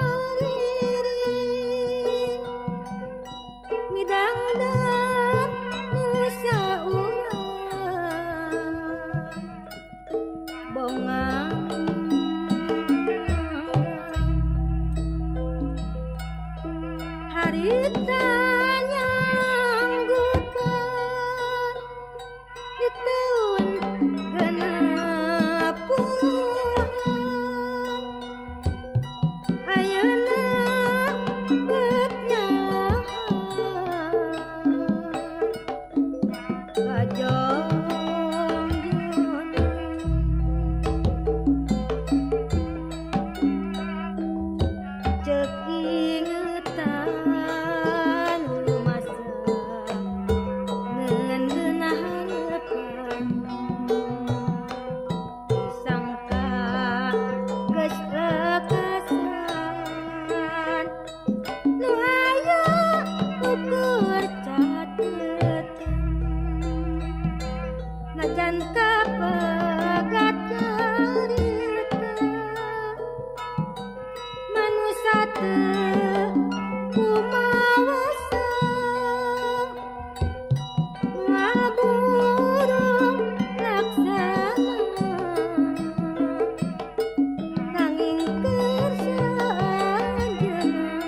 Hariri midangdan nu saurang bongang harita nyanggupan di taun 60-an ayeuna bet nyahan kajongjonan ceuk ingetan rumasa ngeungeunah harapan disangka geus lekasan nu aya ukur catetan najan kapegat carita manusa teu kumawasa moal burung laksana nanging keur anjeunna.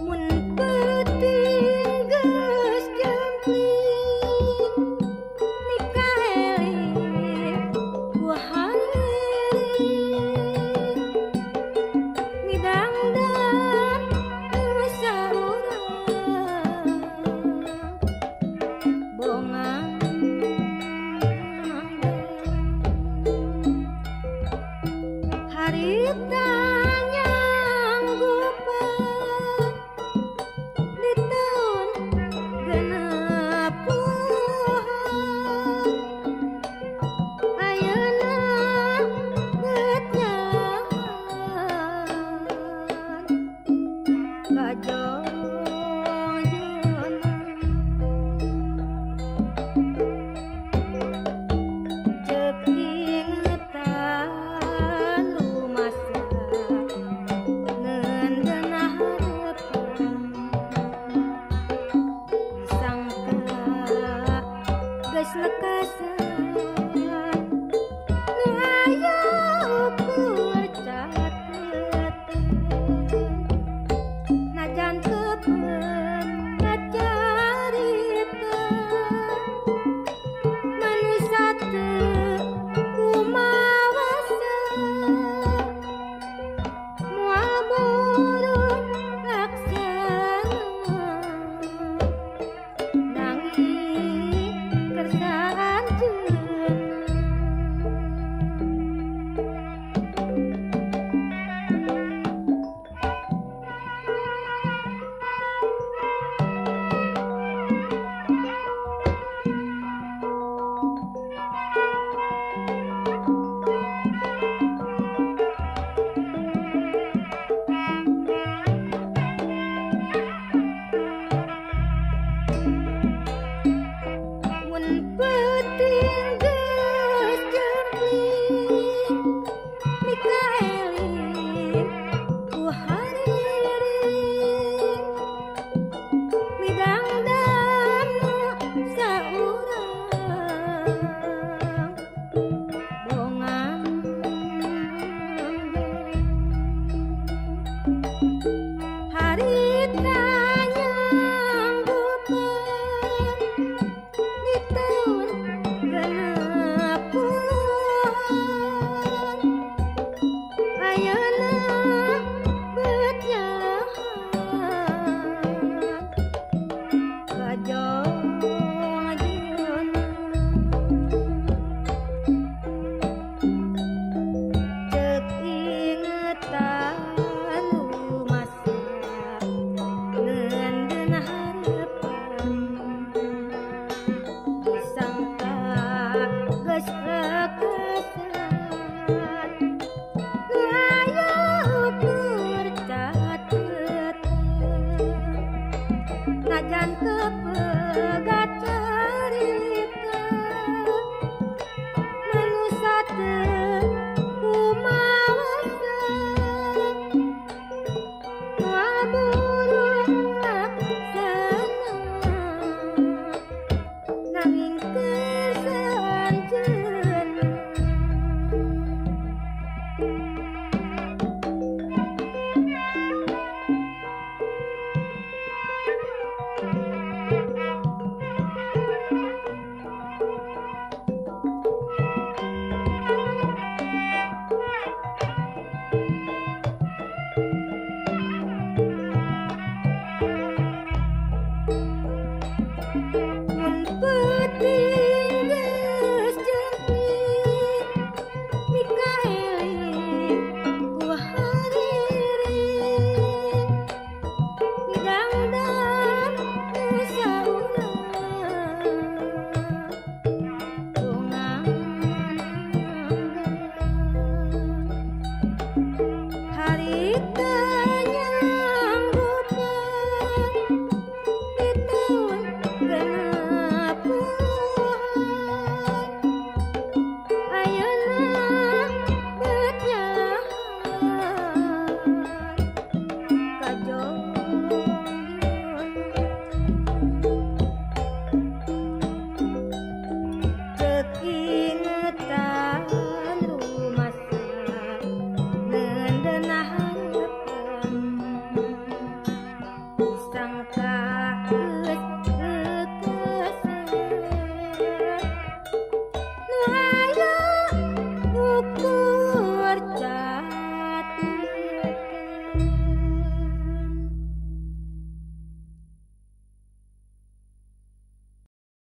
Mun peuting geus jempling mikaeling ku hariri midangdan nu saurang bongang harita nyanggupan di taun 60-an ayeuna bet nyahan kajongjonan ceuk ingetan rumasa ngeungeunah harapan disangka geus lekasan nu aya ukur catetan najan kapegat carita manusa teu kumawasa moal burung laksana nanging kersa anjeunna. Najan kepegat carita manusa teu kumawasa moal burung laksana nanging kersa anjeunna. Mun peuting geus jadi mikaeling ku hariri midangdan nu saurang dongan harita nyanggupan di taun 60-an ayeuna bet nyahan ka jonggyon. Ceuk ingetan rumasa neundeun harepan sangka